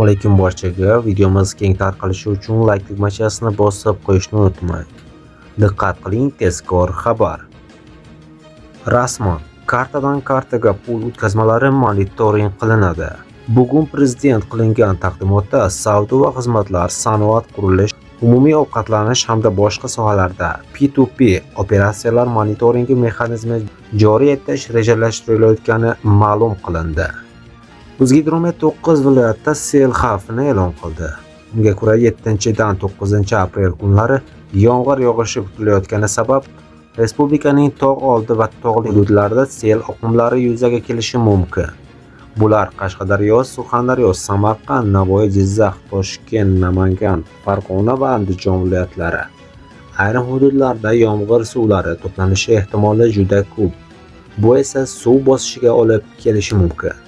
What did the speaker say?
Assalomu alaykum barchaga. Videomiz keng tarqalishi uchun like tugmachasini bosib qo'yishni unutmang. Diqqat qiling, tezkor xabar. Rasman kartadan kartaga pul o'tkazmalari monitoring qilinadi. Bugun prezident qilingan taqdimotda savdo va xizmatlar, sanoat, qurilish, umumiy ovqatlanish hamda boshqa sohalarda P2P operatsiyalar monitoringi mexanizmi joriy etish rejalashtirilayotgani ma'lum qilindi. O'zgidromet 9 viloyatda sel xavfini e'lon qildi. Unga ko'ra, 7-dan 9 aprel kunlari yomg'ir yog'ishi kutilayotgani sabab respublikaning tog' oldi va tog'li hududlarida sel oqimlari yuzaga kelishi mumkin. Bular Qashqadaryo, Surxondaryo, Samarqand, Navoiy, Jizzax, Toshkent, Namangan, Farg'ona va Andijon viloyatlari. Ayrim hududlarda yomg'ir suvlari to'planishi ehtimoli juda ko'p. Bu esa suv bosishiga olib kelishi mumkin.